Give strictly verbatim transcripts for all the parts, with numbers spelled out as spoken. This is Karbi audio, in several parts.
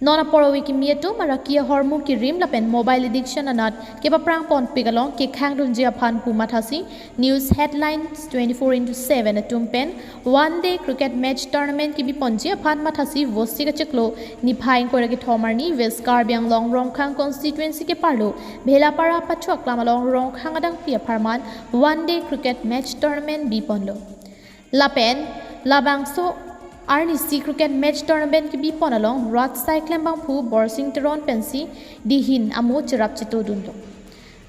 Non apor ove kimi atum araki ahormu kirim lapen mobile addiction anat kepaphrang ponpik along kekhang dunji aphan pu mathasi News Headlines twenty-four into seven atum pen one day cricket match tournament kebi ponji aphan mathasi Vosik achiklo niphai ingkoi ra kethom arni West Karbi Anglong Rongkhang constituency keparlo Bhelapara pathu aklam along Rongkhang adangpi apharman one day cricket match tournament bi ponlo. Lapen labangso arnisi cricket match tournament kebi pon along rat saiklem abangphu Borsing Teron pensi dihin amo cherap cheto dunlo.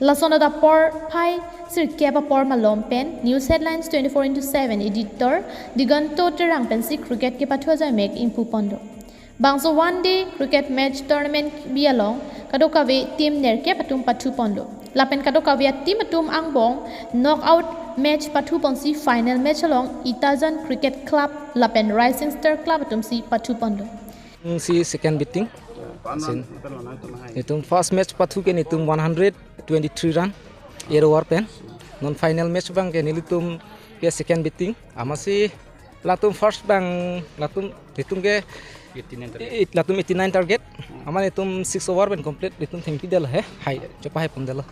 Lason adap porphai sirkep apor malom pen News Headlines twenty-four into seven editor Diganto Terang pensi cricket kepathu ajaimek ingpu ponlo. Bangso one day cricket match tournament bi along kadokave team nerkep atum pathu ponlo. Lapen kadokave a-team atum angbong knockout match pathu ponsi final match along Itajan Cricket Club lapen Rising Star Club atumsi pathu ponlo. Si second batting. Sin. Netum first match pathu ke netum one hundred twenty-three run, eight over pen. Non final match abang ke nelitum ke second batting. Amatsi latum first abang latum netum ke eighty-nine target. Eight, latum eighty-nine target. Amat netum six over pen complete netum thengpi detlo he. Hai, chepahai pon detlo.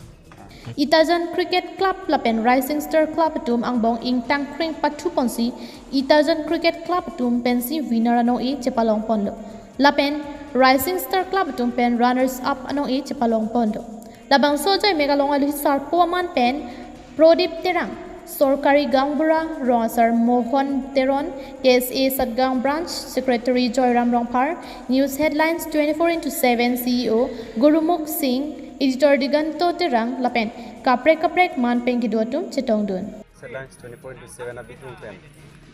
Itajan Cricket Club lapen Rising Star Club atum angbong ingtang kring pathu ponsi Itajan Cricket Club atum pensi winner anong-e chepalong ponlo. Lapen Rising Star Club atum pen runners up anong-e chepalong ponlo. Labangso ajaimek along alohi sarpo aman pen Prodip Terang, Sorkari Gaonbura, Rong Asar Mohon Teron, K S A Satgaon Branch, Secretary Joyram Rongphar, News Headlines twenty-four into seven C E O Gurumukh Singh, Editor Diganto Terang, lapen kaprek kaprek man pen kedo atum chetongdun. Headlines twenty-four into seven abitung pen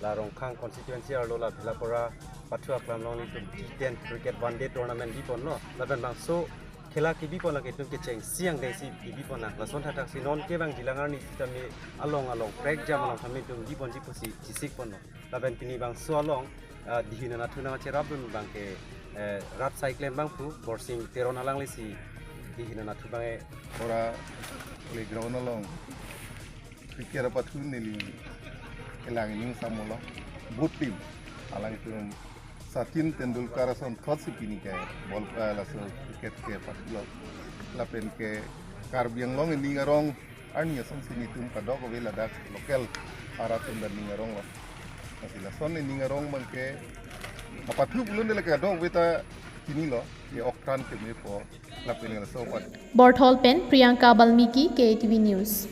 la Rongkhang constituency arlo la Bhelapara pathu aklam along netum T ten cricket one day tournament bi ponlo. Lapen bangso khela kebi pon lake itum kechengsi angdengsi kebi pon nang. Lason thakthaksi non ke bang jilang arni sitame along along prek jam along tame itum bi ponji pusi chisik ponlo. Lapen pini bangso along, ah, dihin anatthu nangcherap dun abang ke, eh, rat saiklem abangphu Borsing Teron alanglisi dihin anatthu abang e. Ora playground along cricket apathu neli kelang ining samolo. Both team alanglitum Sachin Tendulkar ason thotsi pini ke ball, eh, laso cricket kepathulo. Lapen ke Karbi Anglong ining arong arni asonsi netum kadokave ladak local arat atum ta ning aronglo. Lasi lason ining arong abang ke apathu pulote lake kadokave ta chinilo, ke ok tran kemepo lapen laso apat. Borthol pen Priyanka Balmiki, K A T V News.